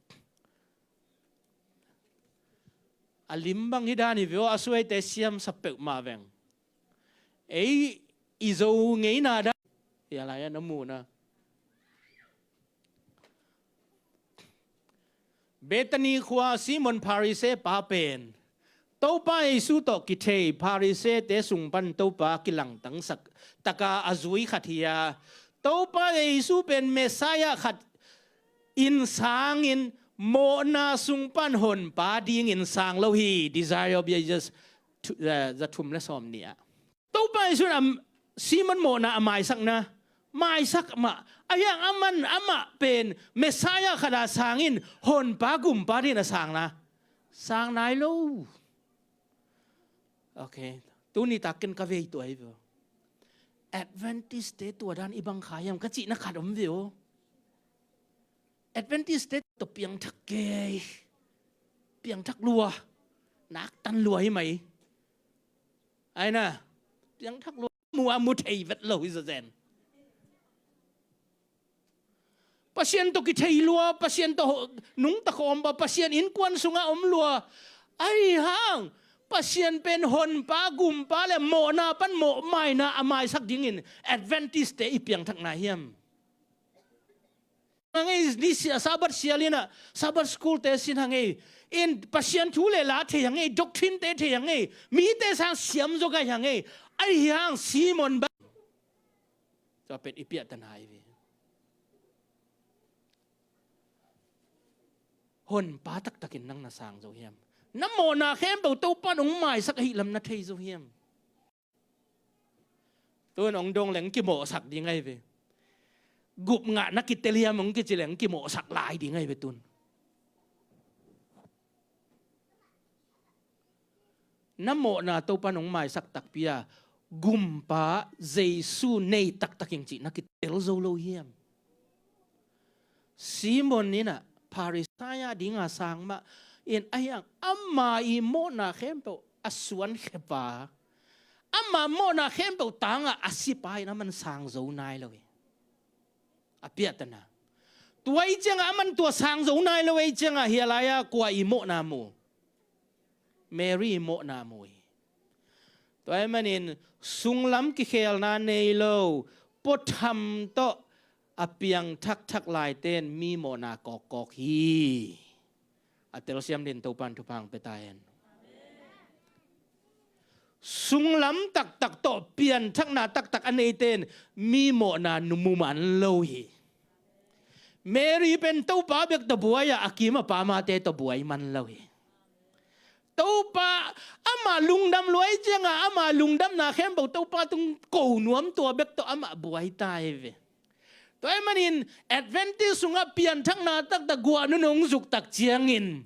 a lim bang hi dan hi ve aw, a suaite siamsa peuhmah veng. Ei i zo ngeina dan hia lai a na muhna. Bethany khua Simon Pharisee pa pen Topa Jesu tawh kithei Pharisee-te sung pan Topa kilangtangsak taka a zui khat hi a, Topa Jesu pen Messiah khat in sangin mawhna sung pan honpa dingin sang lo hi. Desire of Jesus thu-, eh, za thum le sawm nih ah. Topa Jesu in a Simon mawhna a maisakna, maisak mah. A hiang aman amah pen Messiah khat a sangin honpa gumpa dingin a sangna. Sang nai lo. Ok. Tuni takin ka vei tuai ve. Adventist-te tua dan i bang kha hiam ka cihna khat om ve aw. Adventist-te tua piangthak kei. Piangthak lua. Naktan lua hi mai. Aina. Piangthak lua. Mu a mu thei vet lo hi zazen. Pasian tawh kithei lua, Pasian tawh nungta khawm ba, Pasian innkuan sungah om lua. Ahi hang, Pasian pen honpa, gumpa le mawhna pan mawhmaina a maisak dingin Adventist-te i piangthakna hiam? Hang ei, ni sia, Sabbath sial inah, Sabbath school-te sin hang ei. In Pasian thu le la thei hang ei, doctrine-te thei hang ei. Mite sang siam zaw gai hang ei. Ahi hang Simon ba. Tua pen i piahtana hi ve. Honpa taktakin nang na sang zo hiam? Na mawhna khempeuh Topa in hong maisak ahihlam na thei zo hiam? Tun hong dong leng kimawhsak ding ahi ve. Gupngah na kitel hiam hong kici leng kimawhsak lai ding ahi ve tun. Na mawhna Topa in hong maisak takpi a, Gumpa Jesu nei taktaking cih na kitel zo lo hiam? Simon in ah Pharisai a dinga sang mah in, ahi hang ama i mawhna khempeuh a suan khep a, ama mawhna khempeuh tangah a sipa in aman sang zo nai lo hi. A piahtana. Tua i ciangah aman tua sang zo nai lo i ciangah hia lai-a kua i mawhna mu? Mary i mawhna mu hi. Tua ahih manin sunglam kikhelna nei lo, puatham tawh a piang thakthak laite in mi mawhna kawkkawk hi. A telsiam dingin Topa in thupha hong pia ta hen. Sunglam taktak tawh pianthakna taktak a neite in mi mawhna mu man lo hi. Mary pen Topa bek tawh buai a, a kim a pa mate tawh buai man lo hi. Topa, amah lungdam lua i ciangah amah lungdamna khempeuh Topa tung ko nuam, tua bek tawh amah buai ta hi ve. Tua ahih manin Adventist sungah pianthakna taktak guah nunung zuk tak ciangin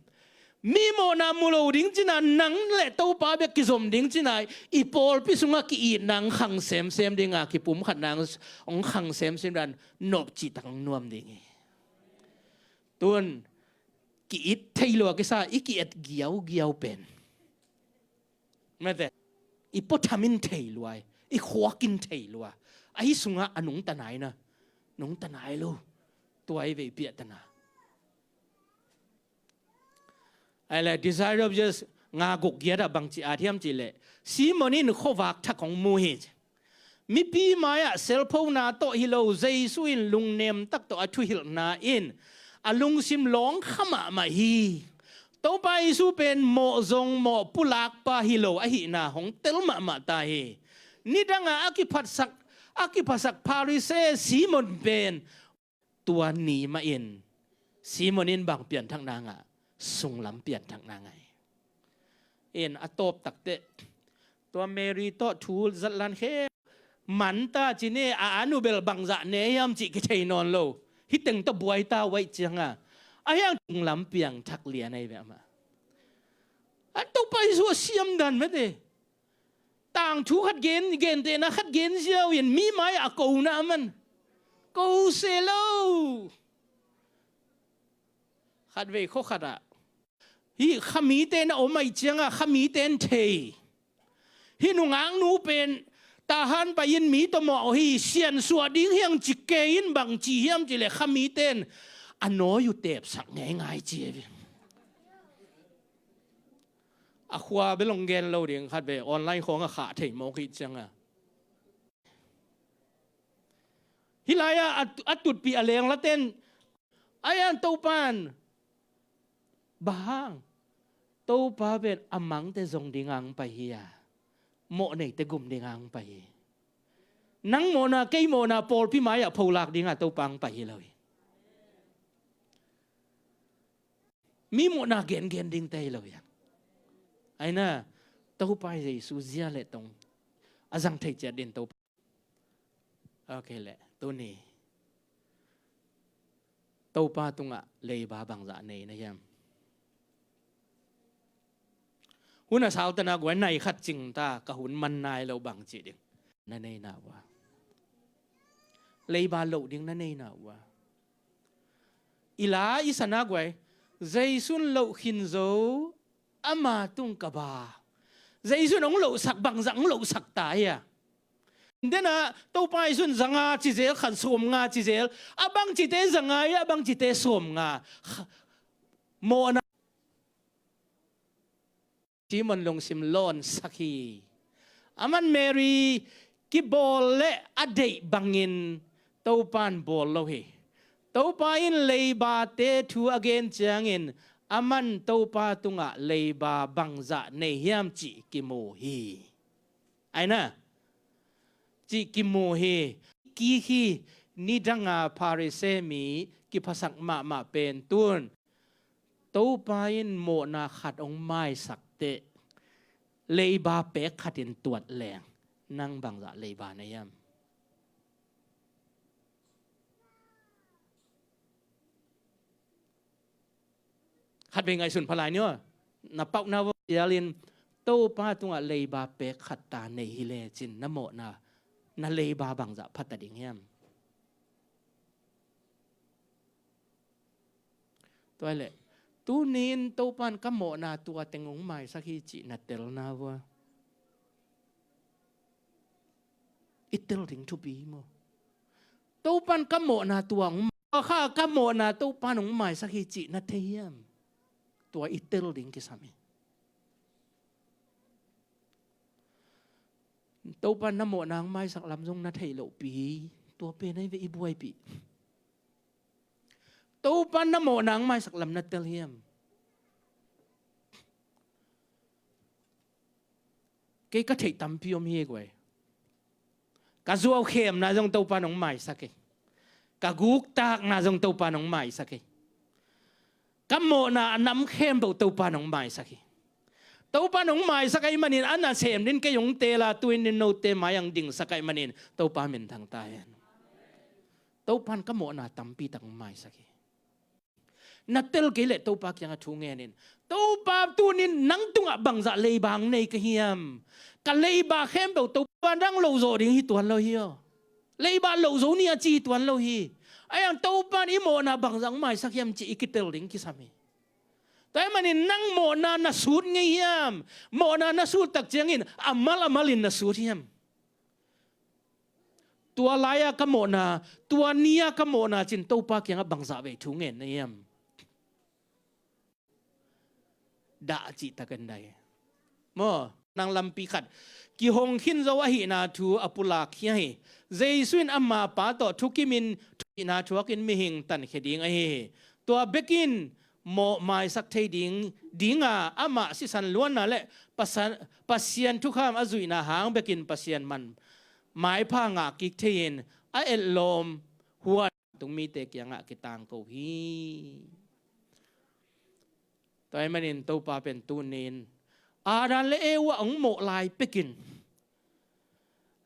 mi mawhna mu lo ding cina, nang le Topa bek kizom ding cina, i pawlpi sungah ki-itna hong khang semsem dinga, kipumkhatna hong khang semsem dan nopcih tak hong nuam ding hi. Tun ki-it thei lua kisa, i ki-et giaugiau pen mete, i puatham in thei lua, i khuak in thei lua. Ahi sungah a nungta nai na, nungta nai lo. Tua i vei piahtana. Ai le, Desire of Ages nga guk giat ah bangci at hiam cih leh, Simon in khuavak thak hong mu hi. Mipi mai-ah selphona tawh hi lo, Jesu in lungnem tak tawh a thuhilhna in a lungsim lawngkha mahmah hi. Topa Jesu pen mawhzong mawh pulakpa hi lo ahihna hong tel mahmah ta hi. Nidangah a kiphasak, a kiphasak Pharisee Simon pen tua ni mahin Simon in bang pianthakna ngah? Sunglam pianthakna ngah hi. In a tawp takteh tua Mary tawh thu zatlan khe manta cine a, a nu bel bangzah ne hiam cih kithei nawn lo. Hih teng tawh buai ta uh ahih cianga, ahi hang sunglam piangthak lian ahi ve amah. A Topa Jesu a siam dan mete. Tangthu khat gen, gentehna khat gen ziau in mi mai a kona man ko se lo. Khatvei khua khatah hih khamite na om ahih cianga khamite in thei. Hih nungaknu pen tahan pai-in mi tawh mawh hi, siansuah ding hiang ci kei in bang ci hiam cih leh khamite in a nawi uh tepsak ngeingai ci hi. A khua bel hong gen lo ding, khatvei online khawng a khah thei mawk hi cianga. Hih lai-ah a, a tutpih a lenglaten a ian Topa in bang hang? Topa pen a mangte zong dinga hong pai hi a, mawh neite gum dinga hong pai hi. Nang mawhna, kei mawhna pawlpi mai-ah pholak dinga Topa hong pai hi lo hi. Mi mawhna gengen dingte hi lo hi. Aina, Topa Jesu zia le tong a zang thei ciat din Topa. Ok le, tuni Topa tungah leiba bangzah nei na hiam? Hun a sautana guai nai khat cingta ka hun man nai lo bang ci ding. Na nei na ua. Leiba loh ding na nei na ua. I la i sana guai, Jesu in loh khin zo, ama tung ka ba. Jesu in hong lohsak bangzah hong lohsak ta hia? Dena Topa Jesu in zanga ci zel, khan sawmnga ci zel. A bang cite zanga hia, a bang cite sawmnga. Mawhna Simon lungsim lawnsak hi. Aman Mary kibawl le a deih bangin Topa in bawl lo hi. Topa in leibate thu a gen ciangin aman Topa tungah leiba bangzah nei hiam cih kimu hi. Aina, cih kimu hi. Kik hi. Nidanga Pharisee mi kiphasak mahmah pen tun Topa in mawhna khat hong maisak teh, leiba pek khat in tuat leng, nang bangzah leiba na hiam? Khatvei ngaihsun pha lai ni aw. Na pauhna vawh pialin, Topa tungah leiba pek khat ta nei hi lecin, na mawhna, na leiba bangzah pha ta ding hiam? Tua hi leh, tuni in Topa in ka mawhna tua teng hong maisak hi cih na telna vua, i tel ding thupi hi maw? Topa in ka mawhna tua hong, tua kha ka mawhna Topa in hong maisak hi cih na thei hiam? Tua i tel ding kisam hi. Topa in na mawhna hong maisak lam zong na thei lohpi hi. Tua pen ahi ve i buaipih. Topa in na mawhna hong maisak lam na tel hiam? Kei ka theih tampi om hi guai. Ka zuaukhemna zong Topa in hong maisak hi. Ka guktakna zong Topa in hong maisak hi. Ka mawhna a nam khempeuh Topa in hong maisak hi. Topa in hong maisak ahih manin a nasem dingin kei hong teel a, tu-in note mai-ah hong dingsak ahih manin Topa minthang ta hen. Topa in ka mawhna tampi tak hong maisak hi. Na tel kei leh Topa kiangah thu ngen in, Topa, tuni in nang tungah bangzah leiba hong nei ka hiam? Ka leiba khempeuh Topa, nang lo zawh ding hi tuan lo hi aw. Leiba lo zo ni a ci hi tuan lo hi. Ahi hang Topa in i mawhna bangzah hong maisak hiam cih i kitel ding kisam hi. Tua ahih manin nang mawhna na sut ngei hiam? Mawhna na sut tak ciangin a mal a malin na sut hiam? Tua lai-a ka mawhna, tua ni-a ka mawhna ci-in Topa kiangah bangzah vei thu ngen na hiam? Dah cih takin dai. Maw, nang lampi khat kihong khin zo ahihna thu a pulak hi ahi. Jesu in ama Pa tawh thukimin thu hihna thuakin mihing tankhia ding ahi hi. Tua bekin mawh maisak thei ding, dinga amah sisan luanna le Pasa-, Pasian thukham a zuihna hang bekin Pasian man maipha ngah kik thei-in a etlawm huan tung mite kiangah kitangko hi. Tua ahih manin Topa pen tuni-in Adam le Eva hong mawh lai pekin,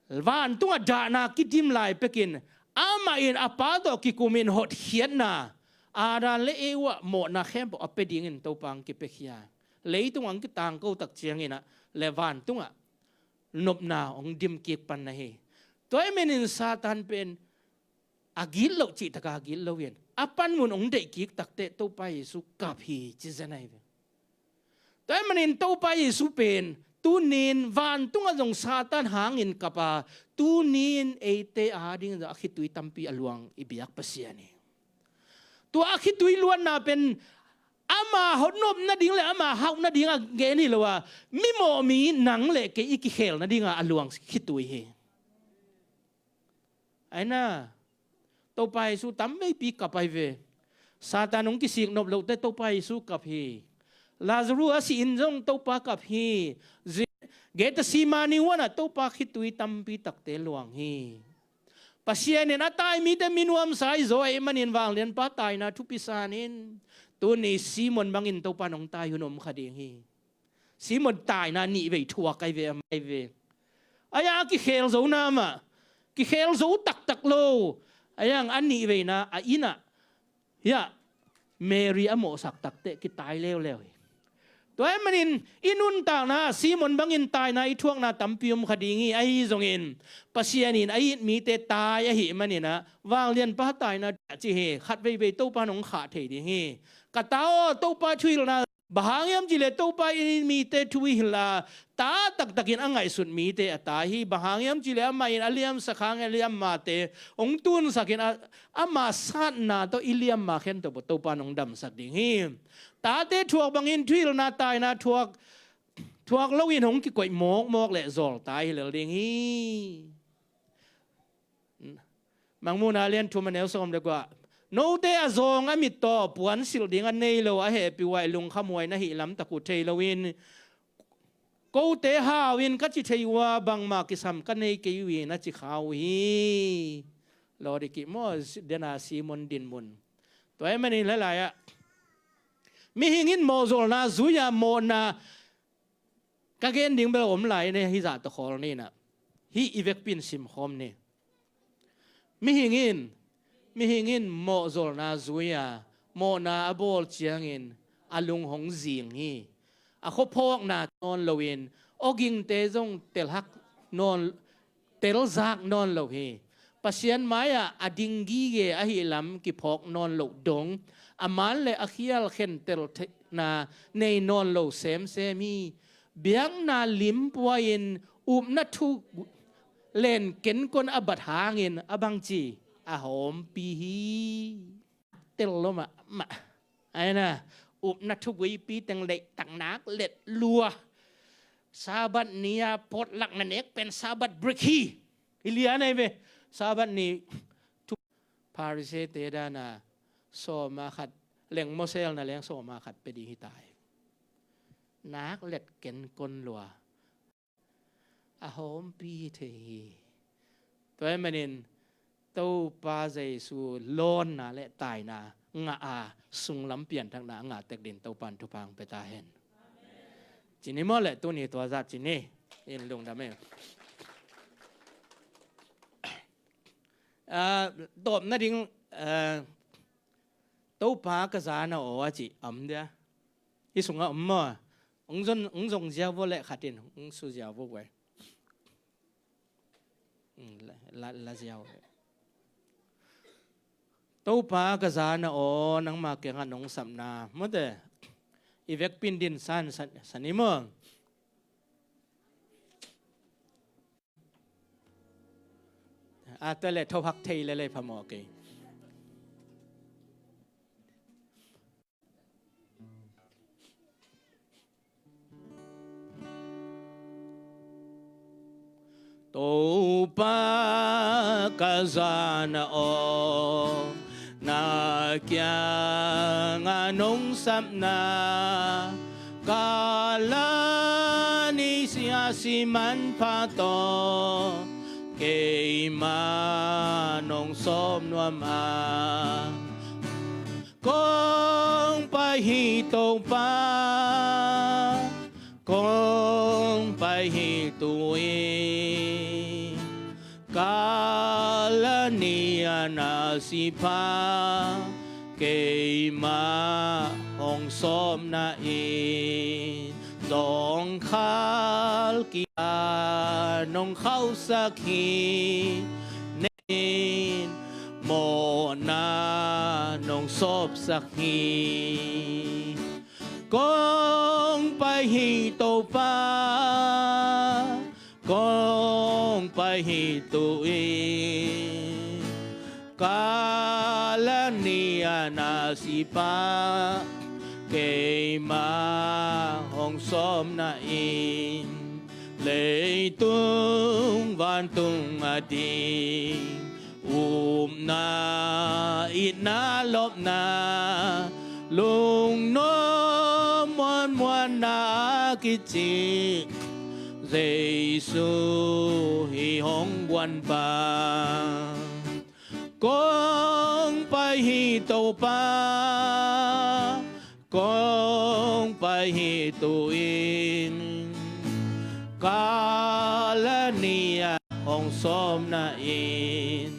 vantungah dahna kidim lai pekin, amah in a Pa tawh kikumin hotkhiatna, Adam le Eva mawhna khempeuh a pia dingin Topa hong kipiakhia. Leitung hong kitangko tak ciangin ah le vantungah nopna hong dim kik pan na hi. Tua ahih manin Satan pen a gitloh cih taka gitlo in a panmun hong deih kik takteh Topa Jesu kap hi ci zen ahi ve. Tua ahih manin Topa Jesu pen tuni-in vantungah zong Satan hangin kap a, tuni-in eite adingin zong a khitui tampi a luang i biak Pasian hi. Tua a khitui luanna pen ama hotnop nading le ama hauh nading a gen hi lo a, mimawh mi nang le kei i kikhel nadinga a luang khitui hi. Aina, Topa Jesu tamveipi kap ahi ve. Satan hong kisik nop loh teh Topa Jesu kap hi. Lazarus a sih in zong Topa kap hi. Zi-, Gethsemane huanah Topa khitui tampi takte luang hi. Pasian in a tai mite mi nuamsa hi zaw ahih manin vanglianpa taina thupi san in, tuni Simon bangin Topa in hong tai hun om kha ding hi. Simon taina nih vei thuak ahi ve, a mai ve. Ahi a kikhel zo na mah, kikhel zo taktak lo. Ahi hang a nih veina a inn ah, hiah Mary a mawhsak takteh kitai leuleu hi. Tua ahih manin i nuntakna Simon bangin taina i thuakna tampi om kha ding hi. Ahi zongin Pasian in a it mite tai ahih manin ah vanglianpa taina ci hi. Khat veivei Topa in hong khah thei ding hi. Ka ta aw, Topa thuhilhna bang hang hiam cih leh Topa in mite thu i hilh a, ta taktakin a ngaihsut mite a tai hi. Bang hang hiam cih leh amah in a liamsak hang a liammate hong tunsakin a, ama satna tawh i liamma khempeuh Topa in hong damsak ding hi. Tate thuak bangin thuhilhna taina thuak, thuak loin hong kikoih mawkmawk le zawlta hi lel ding hi. Mangmuhna a lian thum a neu sawm le kua. Note a zawng a mit tawh puansilh ding a nei lo a hehpih uh a, lungkhamhuai na hih lamtak uh thei loin, kote hau in ka ci thei uh a, bangmah kisam ka nei kei uh hi na ci kha uh hi. Laodikea maw, dena Simon dinmun. Tua ahih manin hih lai-ah Mihing in mawhzolna zui-a mawhna ka gen ding bel om lai ne, hih zah tawh khawl ni nah. Hih i vekpi in simkhawm ni. Mihing in, mihing in mawhzolna zui-a mawhna a bawl ciangin a lung hong zing hi. A khuaphawkna nawn loin awgingte zong telhak nawn, telzak nawn lo hi. Pasian mai-ah a ding gige ahih lam kiphawk nawn loh dong, a man le a khial khentel theihna nei nawn lo semsem hi. Biakna lim pua-in upna thu len kenkon a bat hangin a bangci a hawmpi hi. Tel lo mahmah. Ai na, upna thuguipi teng leihtak nak let lua. Sabbath ni-a potluck na nek pen Sabbath break hi. Hi lian ai ve. Sabbath ni thu Pharisee-te dan-a sawma khat, lengmawselna leng sawma khat pia ding hi ta hi. Nak let kenkon lua. A hawmpi thei hi. Tua ahih manin Topa Jesu lawnna le taina ngah a, sunglam pianthakna a ngah tek dingin Topa in thupha hong pia ta hen. Ci ni maw le, tuni tua zah ci ni. In lungdam e. Ah, tawpna ding, ah, Topa ka za na aw a cih om dia. Hih sungah om maw? Hong zong, hong zong ziau vo le khat in hong su ziau vo guai. Hmm, la, la, la ziau. Topa ka za na aw, nangma kiangah nong sapna. Mawte, i vekpi in din san, san, san i maw? A tua le thohak thei lel ei phamawh kei. Topa ka za na aw, na kiangah nong sapna, ka la ni sia si manpha tawh, keimah nong sawm nuam a. Kong pai hi Topa, kong pai hi tu-in, ka la ni-a na si pha, keimah hong sawmna in, zawngkhal kia nong khauhsak hi. Mawhna nong sawpsak hi. Kong pai hi Topa, kong pai hi tu-in, ka la ni-a na si pha, keimah hong sawmna in, leitung vantung a ding upna, itna, lawpna, lungnuam muanmuanna a kici, Jesu hi hong guan pa. Kong pai hi Topa, kong pai hi tu-in, ka la ni-a hong sawmna in,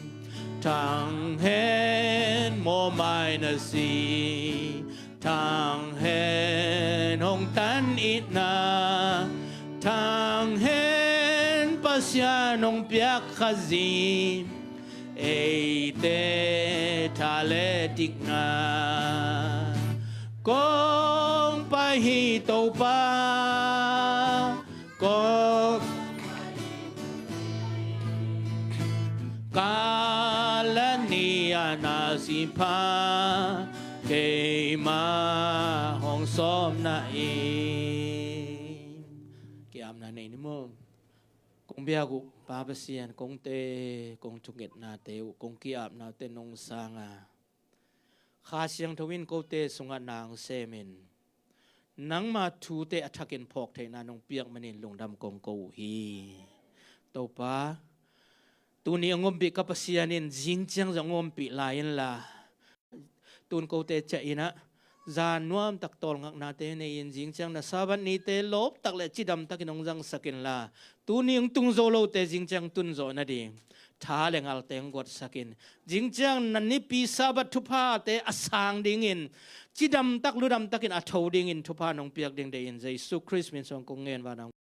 thang hen mawhmai na si, thang hen hong tan itna, thang hen Pasian hong piak Khazih, eite tha le tikna. Kong pai hi Topa, kong, ka la ni-a na si pha, keimah hong sawmna in. Ki-apna nei ni maw? Kong biak uh Pa Pasian, kongte, kong thungetnate uh, kong ki-apnate nong sang a, Kha Siangtho in kote sungah na hong semin, nangma thute a thakin phawk theihna nong piak manin lungdam kong ko uh hi. Topa, tuni hong ompih ka Pasian in zing ciang zong hong ompih lai inla, tun kote ciah in ah, zan nuamtak tawlngaknate nei-in zingciang na Sabbath nite lawptak le cidamtakin hong zangsak inla, tuni hong tung zo lote zingciang tunzawh nading tha le ngalte hong guatsakin, zingciang na nipi Sabbath thuphate a sang dingin, cidamtak ludamtakin a tho dingin thupha nong piak ding deihin Jesu Khrist min suang kong ngen vanah